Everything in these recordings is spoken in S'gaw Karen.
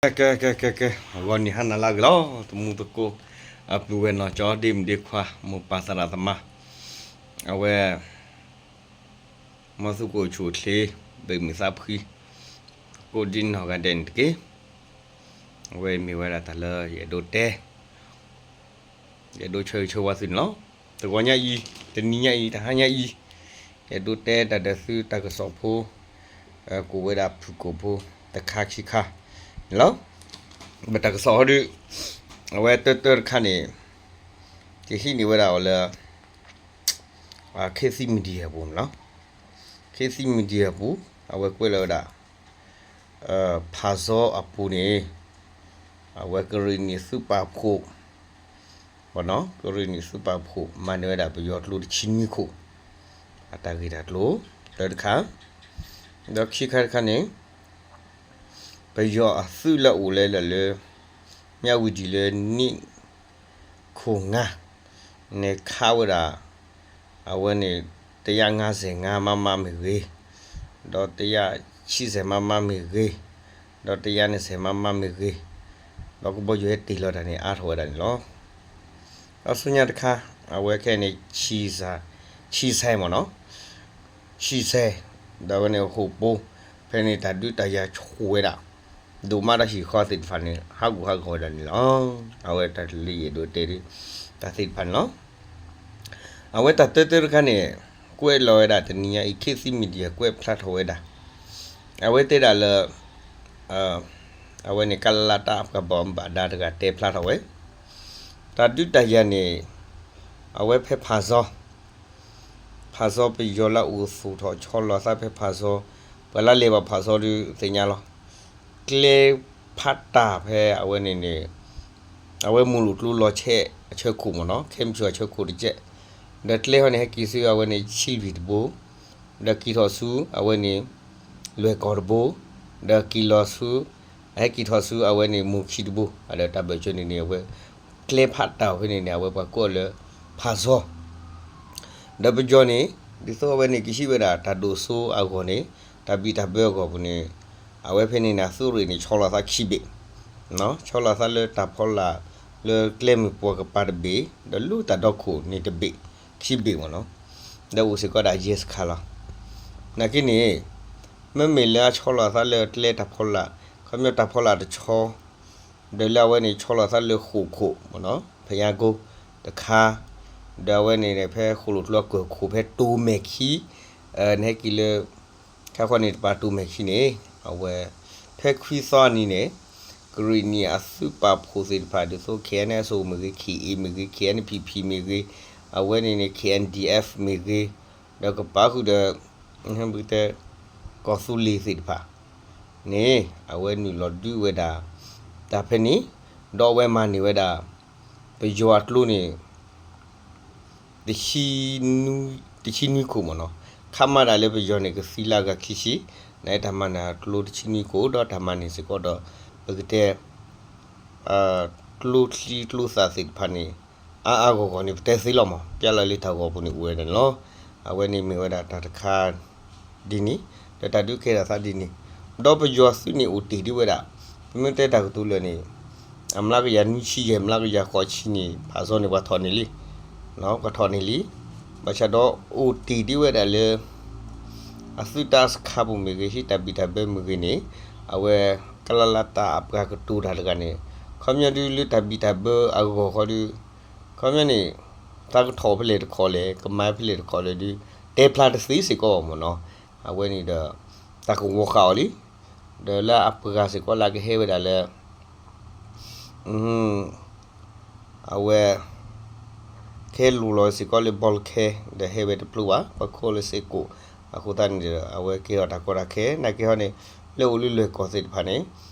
ကဲ ကဲ ကဲ ကဲ ကဲ ဂီၤနံၤဟါနၤလၢအဂ့ၤလီၤ. သမူသကိး အပုၢ်ဝဲၢ်နီၢ်ကၠီ ဒ့မုၣ်ဒ့ခွါ မိၢ်ပၢ်သရၣ်သမါ အဝဲ မ်သုကအိၣ်ဆူၣ်အိၣ်ချ့ ဘၣ်မုာ်သးဖှံ ကိးဒ်နီၢ်ဂၤဒဲးန့ၣ်တက့ၢ်. အဝဲမ့ၢ်ဝဲဒၣ်တၢ်လၢယအဲၣ်ဒိးတဲ ယအဲၣ်ဒိးဆၢဂ့ၤဆၢဝါသုန့ၣ်လီၤ. တဂီၤညါအံၤ တနံၤညါအံၤ တဟါညါအံၤ ယအဲၣ်ဒိးတဲတၢ်ဒီးသုတၢ်ကစီၣ်ဖိ ကိးဝဲဒၣ်ဖုၣ်ကိာ်ဖိ တခါခံခါန့ၣ်လီၤ. ဘၣ်တၢ်ကစီၣ်ဟီဒုး အဝဲတၢတၢတခါန့ၣ် ကဟံးန့ၢ်ဝဲဒၣ်အီၤလၢ ခ့သံ media အပူၤန့ၣ်လီၤ. ခ့သံ media အပူၤ အဝဲကွဲးလီၤဝဲဒၣ် ဖးစီအပူၤန့ၣ် အဝဲကရ့ၣ်နံၣ်သုးပာ်ဖှိၣ် ကရ့ၣ်နံၣ်သုးပာ်ဖှိၣ် မၤန့ၢ်ဝဲဒၣ်ပယီၤကျိတဆံနွံခိၣ် အတၢ်ဂ့ၢ်တၢ်ကျိၤ တၢတခါ, ဒီးခံခါတခါန့ၣ် ပယီၤအသုးလၢအအိၣ်လၢလၢ မၠၣ်ဝတံၣ်လၢနံၣ်ခိၣ်ငါ န့ၣ်ခးဝဲဒၣ် အဝဲန့ၣ် တယၤငါးဆယ်ငါးမမ မ့ၢ်ဂ့ၤ, ဒီးတယၤဆံဆယ်မမ မ့ၢ်ဂ့ၤ, ဒီးတယၤနှစ်ဆယ်မမ မ့ၢ်ဂ့ၤ, ဒီးကဘီယူၤဟဲတ့ၢ်လီၤတၢ်န့ၣ် အါထီၣ်ဝဲဒၣ်န့ၣ်လီၤ. ဒီးဆူညါတခါ အဝဲခဲအံၤန့ၣ် ဆံဆဲမ့ၢ်နီၤ ဆံဆဲ, ဒီးအဝဲန့ၣ်ဟိၣ်ပိ, ဖဲန့ၣ်တၢ်ဒုးတၢ်ယၤဆူၣ်ဝဲဒၣ်, ဒိၣ်မးတၢ်ဟံၣ်ဃီသ့ၣ်တဖၣ်န့ၣ် ဟးဂူာ်ဟးဂီၤဝဲဒၣ်န့ၣ်လီၤ. အဝဲတၢ်လၢယအဲၣ်ဒိးတဲဒုး တၢ်သ့ၣ်တဖၣ်န့ၣ်လီၤ. အဝဲတၢ်တၢတၢတခါန့ၣ် ကွဲးလီၤဝဲဒၣ်တနံၤညါအံၤ ခ့သံ media ကွဲးဖျါထီၣ်ဝဲဒၣ်, အဝဲတဲဒၣ်လၢ အဝဲန့ၣ် ကလလတၢ်အပှၤဘၣ်မူဘၣ်ဒါတဂၤတဲဖျါထီၣ်ဝဲ, တၢ်ဒုးတၢ်ယၤန့ၣ် အဝဲဖဲဖးစီ ဖးစီပယီၤလၢအအိၣ်သူၣ်ထီၣ်ဆီလီၤသးဖဲဖးစီ, ပှၤလၢလဲၤဘၣ်ဖးစီဒုးသ့ၣ်ညါလီၤ. ကျဲဖးတၢ်ဖဲအဝဲန့ၣ်န့ၣ် အဝဲမုၢ်လူၢ်ကျိလီၤဆဲးအဆၢခိၣ်မ့ၢ်နီၤ ခဲမုၢ်ဆူၣ်အဆၢခိၣ်တကဲး, ဒီးကျဲဟီန့ၣ် ဟဲက့ၤဆူအဝဲန့ၣ် ဆံလွံၢ်တဘိ, ဒီးက့ၤထီၣ်ဆူအဝဲန့ၣ် လွဲၢ်ကီၢ်တဘိ, ဒီးက့ၤလီၤဆူ အဟဲက့ၤထီၣ်ဆူအဝဲန့ၣ် မူၤခံတဘိ, ဒီးတၢ်ဘၢၣ်စၢၤန့ၣ်န့ၣ် အဝဲ ကျဲဖးတၢ်ဖဲန့ၣ်န့ၣ် အဝဲပှၤကိးလၢ ဖးစီ ဒီးပယီၤန့ၣ် ဒ်သိးအဝဲန့ၣ်ကဟံးဝဲဒၣ်တၢ်ဒိၣ်စိအဂီၢ်န့ၣ် တၢ်ဘံၣ်တၢ်ဘၢအဂီၢ်ပူၤန့ၣ် အဝဲဖဲန့ၣ်န့ၣ် အသုးရ့ၣ်န့ၣ် ဆီလီၤသးခံဘ့ၣ်, ဆီလီၤသးလၢတၢ်ဖီလာ် လၢကျဲမုၢ်ပှီၤကပၤတဘ့ၣ် ဒီးလၢတၢ်ဒီခိၣ်န့ၣ်တဘ့ၣ် ခံဘ့ၣ်မ့ၢ်နီၤ, ဒီးအိၣ်စ့ၢ်ကီးဒၣ်ယဲၢ်စခါလီၤ. နာ်က့န့ၣ် မ့မ့ၢ်လၢအဆီလီၤသးလၢကျဲတၢ်ဖီလာ် ခီပညီတၢ်ဖီလာ်တဆီ ဒီးလၢအဝဲန့ၣ်ဆီလီၤသးလၢဃိာ်ခိၣ်မ့ၢ်နီၤ ဖယါကိတခါ, ဒီးအဝဲန့ၣ် ဖဲဃိာ်လိာ်ကျိအကၢၢ်ခိၣ်ဖဲတိၤမဲာ်ခံ, နဟဲက့ၤလၢ ခါခီန့ၣ်တပၤတိၤမဲာ်ခံန့ၣ် အဝဲ ဖဲခွံသီအနံၤန့ၣ် ကရ့ၣ်နံၣ်အသုးပာ်ဖှိၣ်သ့ၣ်တဖၣ် ဒ်သိး ခ့ၣ်အဲၣ်အ့ၣ်အိၣ်မ့ၢ်ဂ့ၤ ခ့ၣ်အ့ၣ်မ့ၢ်ဂ့ၤ ခ့ၣ်အဲၣ်ပံၣ်ပံၣ်မ့ၢ်ဂ့ၤ အဝဲန့ၣ်န့ၣ် ခ့ၣ်အဲၣ်ဒံၣ်အ့ၣ်မ့ၢ်ဂ့ၤ ဒီးကပာ်ဃုာ်ဒီး ပကတဲ ကီၢ်သူလ့ၤသ့ၣ်တဖၣ်န့ၣ် အဝဲနုာ်လီၤဒုးဝဲဒၣ် တၢ်ဖဲန့ၣ် ဒီးအဝဲမၤန့ၢ်ဝဲဒၣ် ပယီၤအကျိန့ၣ် တဆံနွံခိၣ်မ့ၢ်နီၤ, ခးမၤဒၣ်လၢပယီၤန့ၣ် ကသံလၢအဂၤခံဆံ, န့ၣ်တၢ်မၤန့ၢ်အကျိတဆံနွံခိၣ် ဒီးတၢ်မၤန့ၢ်စ့ၢ်ကီးဒီး ပကတဲ ကျိချံကျိသၣ်သ့ၣ်တဖၣ်န့ၣ် အါအါဂီၢ်ဂီၢ်န့ၣ် ပတဲသ့လီၤမး ပျဲလီၤလၢတၢ်ဂီၤပူၤန့ၣ်အိၣ်ဝဲဒၣ်န့ၣ်လီၤ. အဝဲန့ၣ်မ့ၢ်ဝဲဒၣ်တၢ်တခါ ဒ်န့ၣ်, ဒီးတၢ်ဒုးကဲထီၣ်သးဒ်န့ၣ်, ဒီးပယီၤသုးန့ၣ်အိၣ်တ့ၢ်ဒံးဝဲဒၣ်, ပမ့ၢ်တဲတၢ်ကတိၤလၢာ်န့ၣ် အမျးကယၤနွံဆံယဲၢ် မျးကယၤဃိးဆံန့ၣ် ဖးစီန့ၣ် ပှၤထီၣ်န့ၢ်လံ, ပှၤထီၣ်န့ၢ်လံ, ဘၣ်ဆၣ်ဒီးအိၣ်တ့ၢ်ဒံးဝဲဒၣ်လၢ အသုးတၢ်စခါပူၤမ့ၢ်ဂ့ၤ ဟံးတၢ်ဘံၣ်တၢ်ဘၢမ့ၢ်ဂ့ၤန့ၣ်, အဝဲ ကလလတၢ်အပှၤကတိၤတၢ်တဂၤန့ၣ်, ခီပညီဒုးလၢတၢ်ဘံၣ်တၢ်ဘၢအဂီၢ်ဃီဒုး ခီပညီန့ၣ် သးကထီၣ်ဖဲလဲၣ်တခီလဲၣ် ကမၤဖဲလဲၣ်တခီလဲၣ်ဒုး တဲဖျါတသ့စ့ၢ်ကီးမ့ၢ်နီၤ, အဝဲန့ၣ်ဒီး တၢ်ကဝီၤဃာ်အီၤလံ, ဒီးလၢအပှၤစ့ၢ်ကီးလၢကဟဲဝဲဒၣ်လၢ အဝဲ ကဟဲလိာ်လီၤစ့ၢ်ကီးလၢဘီလၢခဲ ဒီးဟဲဝဲတဖျိဘၣ် ပှၤကိးလၢစ့ၢ်ကိး, အဃိသတးန့ၣ်ဒီး အဝဲကဲထီၣ်တၢ်ကီတၢ်ခဲ နာ်က့ဟီန့ၣ် လၢအိၣ်လၢလွဲၢ်ကီၢ်သ့ၣ်တဖၣ်န့ၣ်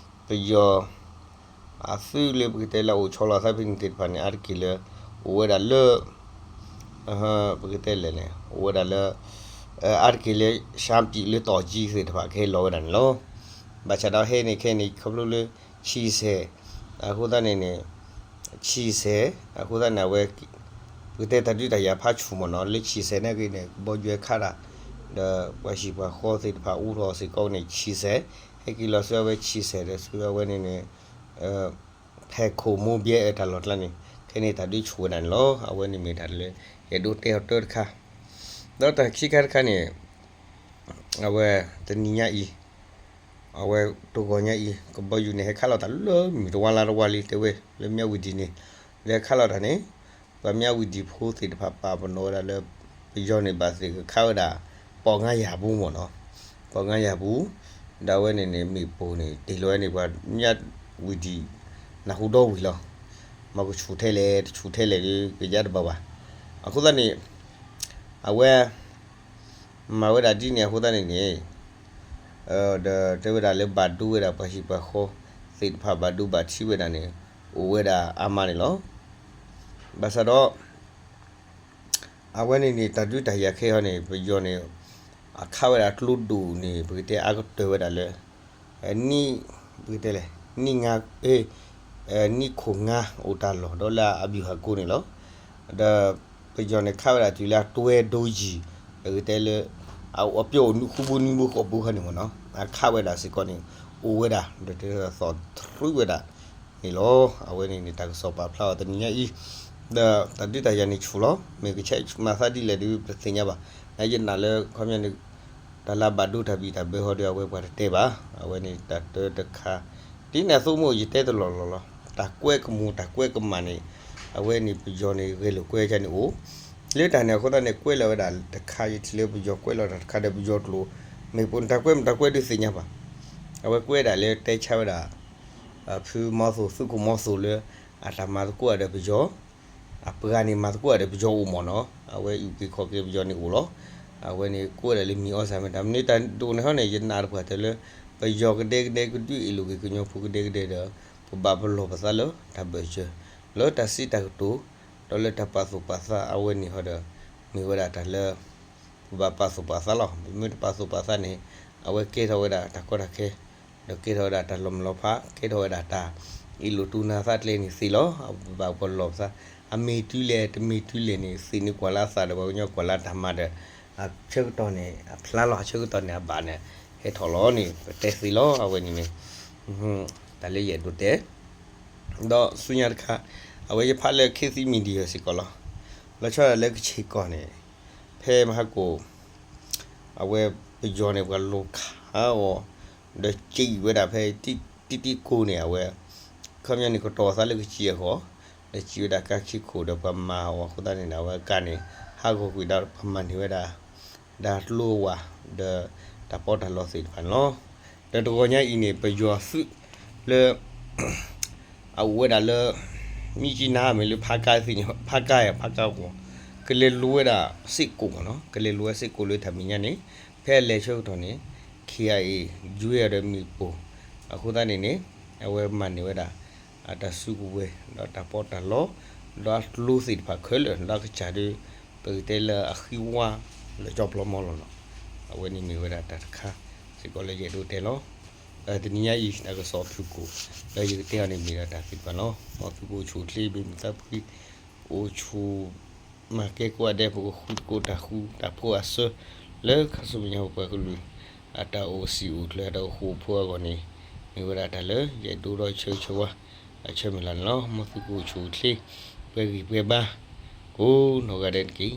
ပယီၤ အသုးလၢပကတဲလၢအိၣ်ဆီလီၤသးဖဲန့ၣ်သ့ၣ်တဖၣ်န့ၣ် အါတက့ၢ်လၢ အိၣ်ဝဲဒၣ်လၢ ပကတဲလဲၣ်န့ၣ် အိၣ်ဝဲဒၣ်လၢ အါတက့ၢ်လၢ ရှမ်းပြည် လၢ တောင်ကြီး သ့ၣ်တဖၣ်ကဟဲလီၤဝဲဒၣ်န့ၣ်လီၤ. ဘၣ်ဆၣ်ဒီးဟဲန့ၣ်ခဲအံၤန့ၣ် ခီဖျိလၢ ဆံဆဲး အဃိသတးန့ၣ်န့ၣ် ဆံဆဲး အဃိသတးန့ၣ် အဝဲ ပကတဲတၢ်ဒုးတၢ်ယၤဖးဆူၣ်မ့ၢ်နီၤ လၢဆံဆဲးနာ်က့န့ၣ် ကဘီယူၤခးတၢ် ဒီးပှၤဟံၣ်ပှၤဃီသ့ၣ်တဖၣ်အူထီၣ်စ့ၢ်ကီးန့ၣ် ဆံဆဲး ဟဲက့ၤလီၤဆူအဝဲဆံဆဲးဒီးဆူအဝဲန့ၣ်န့ၣ် ဖဲခိၣ်မိၢ်ဘဲအတၢ်လီၢ်ကျါန့ၣ် ခဲန့ၣ်တၢ်ဒုးဆူၣ်ဝဲဒၣ်န့ၣ်လီၤ. အဝဲန့ၣ်မ့ၢ်တၢ်လၢ ယအဲၣ်ဒိးတဲအီၤတၢ်တခါ, ဒီးတၢ်ခံခါတခါန့ၣ် အဝဲတနံၤညါအံၤ အဝဲတဂီၤညါအံၤ ကဘီယူၤန့ၣ် ဟဲခးလီၤတၢ်လၢမုၢ်တဝါလါတဝါလံ တဲဝဲလၢမၠၣ်ဝတံၤန့ၣ် လၢဟဲခးလီၤတၢ်န့ၣ် ပှၤမၠၣ်ဝတံၤဖိသ့ၣ်တဖၣ်ပာ်ပနီၣ်ဝဲဒၣ်လၢ ပယီၤန့ၣ်ဘၣ်သ့ၣ်ကခးဝဲဒၣ် ပီၣ်ငါယၢ်ပူၤမ့ၢ်နီၤ, ပီၣ်ငါယၢ်ပူၤ, ဒီးအဝဲန့ၣ်န့ၣ် မ့ၣ်ပိၢ်န့ၣ် တ့ၢ်လီၤဝဲန့ၣ် ပှၤမၠၣ်ဝတံၤ နၢ်ဟူဒီဝံၤလီၤ. မ့ၢ်ကဆူၣ်ထဲလဲၣ် တဆူၣ်ထဲလဲၣ်ဒီး ကယါတဘၣ်ဘၣ်. အဃိသတးန့ၣ် အဝဲ မၤဝဲဒၣ်ဒ်န့ၣ်အဃိသတးန့ၣ်န့ၣ် ဒီးတဲဝဲဒၣ်လၢဘၣ်ဒိဝဲဒၣ်ပှၤဟံၣ်ပှၤဃီသ့ၣ်တဖၣ် ဘၣ်ဒိဘၣ်ထံးဝဲဒၣ်န့ၣ် အိၣ်ဝဲဒၣ်အါမးန့ၣ်လီၤ. ဘၣ်ဆၣ်ဒီး အဝဲန့ၣ်န့ၣ် တၢ်ဒုးတၢ်ယၤခဲအံၤန့ၣ် ပယီၤန့ၣ် အခးဝဲဒၣ်ကျိဒိၣ်န့ၣ် ပကတဲအါကတၢၢ်ဝဲဒၣ်လၢ နံၣ် ပကတဲလဲၣ် နံၣ်ငါ နံၣ်ခိၣ်ငါအိၣ်တၢ်လီၢ် ဒီးလၢအဘံၣ်ဟးကိန့ၣ်လီၤ. ဒီးပယီၤန့ၣ်ခးဝဲဒၣ်တုၤလၢအတွဲဒိယံၤ ပကတဲလၢ အပျီအိၣ်နွံဃုဘိနွံဘိဃိးဘိခါန့ၣ်မ့ၢ်နီၤ အခးဝဲဒၣ်စ့ၢ်ကီးန့ၣ် အိၣ်ဝဲဒၣ် ဒီးတဲသီၣ်ထြူဝဲဒၣ်န့ၣ်လီၤ. အဝဲန့ၣ်န့ၣ် တၢ်ကစီၣ်ပာ်ဖျါအီၤတနံၤညါအံၤ ဒီးတၢ်ဒုးတၢ်ယၤန့ၣ်ဆူၣ်လီၤ. မ့ၢ်ကဆဲးမၤသးဒ်လဲၣ်ဒီး ပတသ့ၣ်ညါဘၣ်. နယနာ်လၢခီပညီန့ၣ် တၢ်လၢအဘၣ်ဒိတၢ်ဘံၣ်တၢ်ဘၢဟီဒီး အဝဲပှၤတတဲဘၣ်. အဝဲန့ၣ်တၢ်တၢတခါ ဒ်န့ၣ်အသိးမ့ၢ်ယတဲတလီၢ်လီၢ်လီၤ. တၢ်ကွဲကမူၣ်တၢ်ကွဲကမၣ်န့ၣ် အဝဲန့ၣ်ပယီၤန့ၣ် ဂဲၤလိာ်ကွဲကန့ၣ်အိၣ် လၢတၢ်န့ၣ်အဃိသတးန့ၣ် ကွဲးလီၤဝဲဒၣ်တခါ ယထံၣ်လၢပယီၤကွဲးလီၤတၢ်တခါဒီးပယီၤကျိာ် မ့ၢ်ပိာ်တၢ်ကွဲးမတၢ်ကွဲးဒုးသ့ၣ်ညါဘၣ်. အဝဲကွဲးဒၣ်လၢတဲဆါဝဲဒၣ် ဖုမီသိၣ် သုးခိၣ်မီသိၣ်လၢ အတၢ်မၤသကိးဒီးပယီၤ အပှၤန့ၣ်မၤသကိးဒီးပယီၤအိၣ်မ့ၢ်နီၤ အဝဲအုၣ်က့ၤခီၣ်က့ၤပယီၤန့ၣ်အိၣ်လီၤ. အဝဲန့ၣ်ကွဲးဒၣ်လၢမံၤအီစၢ်မ့ၢ်တၢ်မနုၤတၢ်ဒိၣ်န့ၣ်ဟီန့ၣ် ယနာ်တပှၢ်တၢၢ်လၢ ပယီၤကဒဲကဒဲကဒုးအ့ၣ်လိာ်က့ၤကညီဖိကဒဲကဒဲဒီး ပဘၣ်ပလီၢ်ပသးလၢတၢ်ဘၢၣ်စၢၤ လၢတၢ်စံးတၢ်ကတိၤ ဒီးလၢတၢ်ပာ်သူၣ်ပာ်သးအဝဲန့ၣ်ဟီဒီး မ့ၢ်ဝဲဒၣ်တၢ်လၢ ပဘၣ်ပာ်သူၣ်ပာ်သးလီၤ. ပမ့ၢ်တပာ်သူၣ်ပာ်သးန့ၣ် အဝဲကဲထီၣ်ဝဲဒၣ်တၢ်ကီတၢ်ခဲ ဒီးကဲထီၣ်ဝဲဒၣ်တၢ်လီၤမုၢ်လီၤဖး ကဲထီၣ်ဝဲဒၣ်တၢ်အ့ၣ်လိာ်တူၢ်နၢ်သးကျဲန့ၣ်သ့လီၤ. ပဘၣ်ပလီၢ်ပသး အမ့ၢ်တုၤလဲၣ် တမ့ၢ်တုၤလဲၣ်န့ၣ် သ့ၣ်န့ၣ်ကွၢ်လၢအသးဒီးပှၤကညီကွၢ်လၢအတၢ်မၤဒီး အဆၢကတီၢ်န့ၣ် အဖျါလီၤ အဆၢကတီၢ်န့ၣ် အဘၣ်န့ၣ် ဟဲထီၣ်လီၤန့ၣ် ပတဲသ့လီၤ. အဝဲန့ၣ်န့ၣ် တၢ်လၢယအဲၣ်ဒိးတဲ ဒီးဆူညါတခါ အဝဲယဖးလၢ ခေတ်သစ်မီဒီယာ စ့ၢ်ကီးလီၤ. လီၤဆီဒၣ်လၢကခ့ၣ်ကီၢ်န့ၣ် ဖဲမဟါကိၣ် အဝဲပယီၤန့ၣ် ပှၤလိၤခးအီၤ ဒီးစံးဝဲဒၣ်ဖဲ တံတံကိန့ၣ် အဝဲ ခီပညီန့ၣ် ကတီၤသးလၢကစံးအဂီၢ် ဒီးစံးဝဲဒၣ်ကါခံခိၣ်ဒီး ပှၤမၤအီၤအဃိသတးန့ၣ် အဝဲကါန့ၣ် ဟးဂီၤကွံာ်ဒီး ပှၤမၤန့ၢ်ဝဲဒၣ် တၢ်ကျိဝၢ် ဒီးတၢ်ပီးတၢ်လီသ့ၣ်တဖၣ်န့ၣ်လီၤ. ဒီးတဂီၤညါအံၤန့ၣ် ပယီၤသုးလၢ အအိၣ်ဝဲဒၣ်လၢ မံကံနါမ့ၢ်လၢ ဖးကါသ့ၣ်ညါ ဖးကါယါ ဖးကါဂီၤ ကလဲၤလိၤဝဲဒၣ်စ့ၢ်ကီးမ့ၢ်နီၤ ကလဲၤလိၤဝဲစ့ၢ်ကီးလၢတၢ်မဲာ်ညါန့ၣ် ဖဲအလဲၤဆၢကတီၢ်န့ၣ် ခ့ၣ်အါအ့ၣ် ယွဲအီၤဒီးမ့ၣ်ပိၢ် အဃိသတးန့ၣ်န့ၣ် အဝဲမၤန့ၢ်ဝဲဒၣ် အတၢ်စုကဝဲၤ ဒီးတၢ်ပီးတၢ်လီ ဒီးအကျိသ့ၣ်တဖၣ်ခဲလၢာ် ဒီးအကစၢ်ဒီး ပကတဲလၢအဃံဝါ လၢကၠီပျီမီလီၤနီၤ အဝဲန့ၣ်မ့ၢ်ဝဲဒၣ်တၢ်တခါ စ့ၢ်ကီးလၢယအဲၣ်ဒိးတဲလီၤ. တနံၤညါအံၤ တၢ်ကစီၣ်ဖုၣ်ကိာ် လၢယကတဲအီၤန့ၣ်မ့ၢ်ဒၣ်တၢ်သ့ၣ်တဖၣ်လီၤ. မ်သုကအိၣ်ဆူၣ်အိၣ်ချ့ ဘၣ်မုာ်သးဖှံ အိၣ်ဆူၣ် မၤကဲကိးဂၤဒဲး ပကဃုသကိးတၢ်ဃူတၢ်ဖိးအစၢ လၢခါဆူမဲာ်ညါပပှၤကလုာ် အတၢ်အိၣ်စံၣ်အိၣ်ကျၢၤ အတၢ်အိၣ်ဃူအိၣ်ဖိးအဂီၢ်န့ၣ် မ့ၢ်ဝဲဒၣ်တၢ်လၢယအဲၣ်ဒိးဒီးဆၢဂ့ၤဆၢဝါ အဆၢမုၢ်လၢ်န့ၣ်လီၤ. မ်သုကအိၣ်ဆူၣ်အိၣ်ချ့ ပှဲၤဂံၢ်ပှဲၤဘါ ကိးနီၢ်ဂၤဒဲးတက့ၢ်.